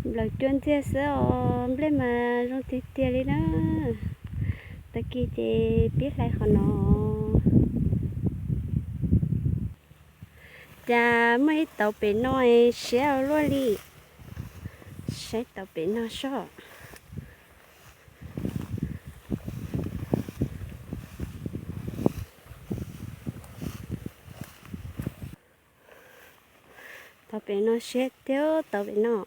Nplawm cua ntxiag xwb os, nplej mas zoo tiag tiag li na. Tag kis ces pib hlais qhov no. Cas muaj ib tauv pem no siab ua luaj li. Saib tauv pem no soj. Tauv pem no siab tiag, tauv pem no.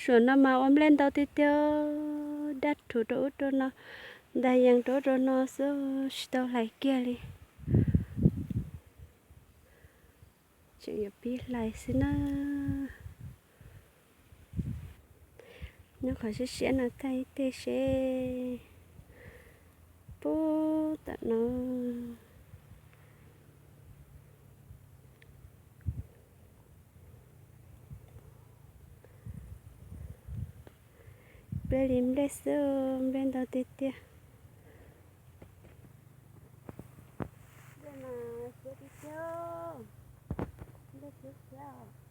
Suam no mas ua nplej ntau tiag tiag, daj rhuv rau ub rau no, ntag yees rau ub rau no xwb, tsis tau hlais kiag li. Tseem yuav pib hlais xwb na. Nyob qhov siab siab no tag ib teg seb. Pub tam no. Nplej li nplej xwb, nplej ntau tiag tiag. Nplej mas siab tiag tiag, nplej siab siab.